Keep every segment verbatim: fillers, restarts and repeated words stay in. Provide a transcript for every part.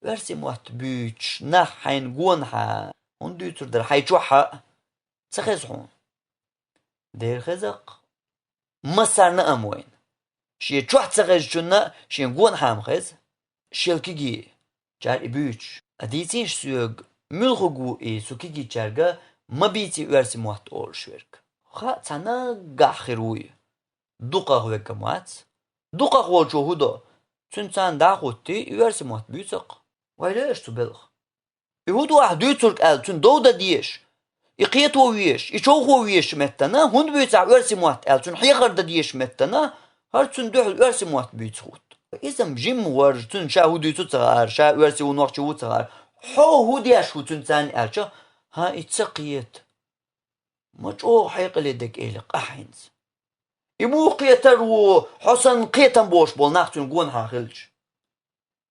оьрсийн мотт буьйцуш нах хьайна гонахьа хӀунда дуьйцур дара, хьай чохь а ца хеза хьуна? Дера хеза-кх. Массарна а ма вайна. Шен чохь ца хезачунна шен гонахьа ма хеза. Шел кегий, чара и буьйцуш. А дийцийша соьга, муьлха ву и, цу кегийчаьрга ма бийций оьрсийн мотт олуш верг. Хаа, цхьа наггахь хир вуй. Дукхах верг ма вац. Дукхах волчо хӀун до? Цуьнан царна дӀа а хӀуттий, и оьрсийн мотт буьйцу-кх. Вай ле аша цу белхан. И хӀун ду ахь дуьйцург аьлла, цуьнан дов дан дезаш, и кхето везаш, и човхо везаш меттана, хӀунда буьйцу ахь оьрсийн мотт аьлла, цуьнан хьехар дан дезаш меттана, хӀара цуьнан дуьхьал оьрсийн мотт буьйцу хӀутту. Иза-м жимма вара, цуьнан ша хӀун дуьйцу ца хаьара, ша оьрси ву, нохчи ву ца хаьара. Хьо хӀун деш ву цуьнан царна аьлча, хӀан, и ца кхета. Ма чӀогӀа хьекъале дерг эли-кх ахь хӀинца. И муха кхетар ву, хьо санна кхетам болуш болу нах цуьнан гонахьа хилча?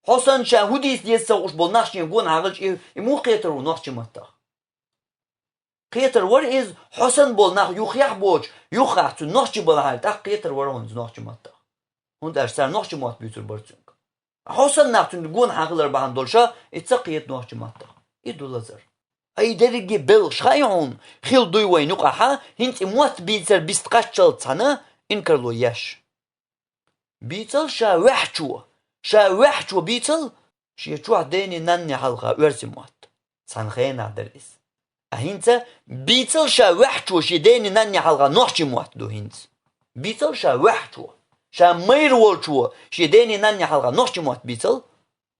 Хьо санна ша хӀун дийца деза ца хууш болу нах шен гонахьа хилча, и, и муха кхетар ву нохчийн маттах? Кхетар вара иза, хьо санна болу нах юххехь а боцуш, юххехь цуьнан нохчий балахьара, тӀаккха кхетар вара хьуна иза нохчийн маттах. ХӀунда аьлча цара нохчийн мотт буьйцур бара цуьнга. Хьо санна нах цуьнан гонахьа хилар бахьана долуша, и ца кхета нохчийн маттах. И ду лазар. Ай, дерриге белхаш хаьий хьуна, хилла дуй вайна юкъахь, хӀинца и мотт бийцар бист кхаччалц цхьаьна инкарло еш. Бийцал ша ваьхьчо, ша ваьхьчо бийцал, шен чохь дений нанний хьалха оьрсийн мотт. Цхьана хенахь дара иза. А хӀинца бийцал ша ваьхьчо шен дений нанний хьалха нохчийн мотт ду хӀинца. Бийцал ша ваьхьчо, ша майра волчо шен дений нанний хьалха нохчийн мотт бийцал,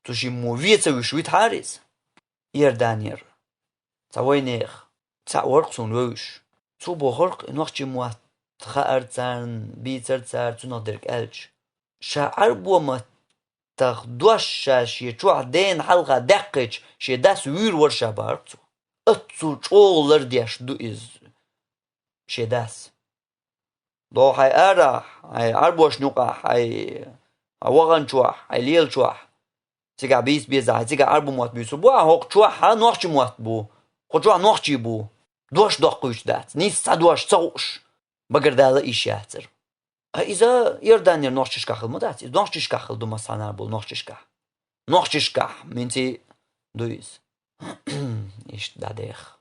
цу шиммо вен ца вуьсуш витахьара иза. Иорданера цхьа вайнехан цхьаъ вара-кх суна вевзаш. Цо бохура-кх, и нохчийн мотт хаьара царна, бийцара цара цунах дерг аьлча. Ша Ӏарбойн маттах дош ша шен чохь дена хьалха даьккхича, шен дас вуьйр вара ша, бохура-кх цо. Оццул чӀогӀа лардеш ду иза шен дас. ДогӀу хьайн арахь, хьайн Ӏарбошна юкъахь, хьайн, хьайн вахана чохь, хьайн лела чохь. Цигахь бийца безахь, хьайн цигахь Ӏарбойн мотт буьйцур бу ахь, хӀокху чохь нохчийн мотт бу. Кху чохь нохчий бу. Дош доккхуьйтуш дац. Нийсса цхьа дош ца хууш, багара дала йиш яцара. А иза Иорданера нохчашкахь хилла ма дац. Иза нохчашкахь хилла ду, массарна болу нохчашкахь. Нохчашкахь, хӀинца ду иза. Иштта дӀадеха.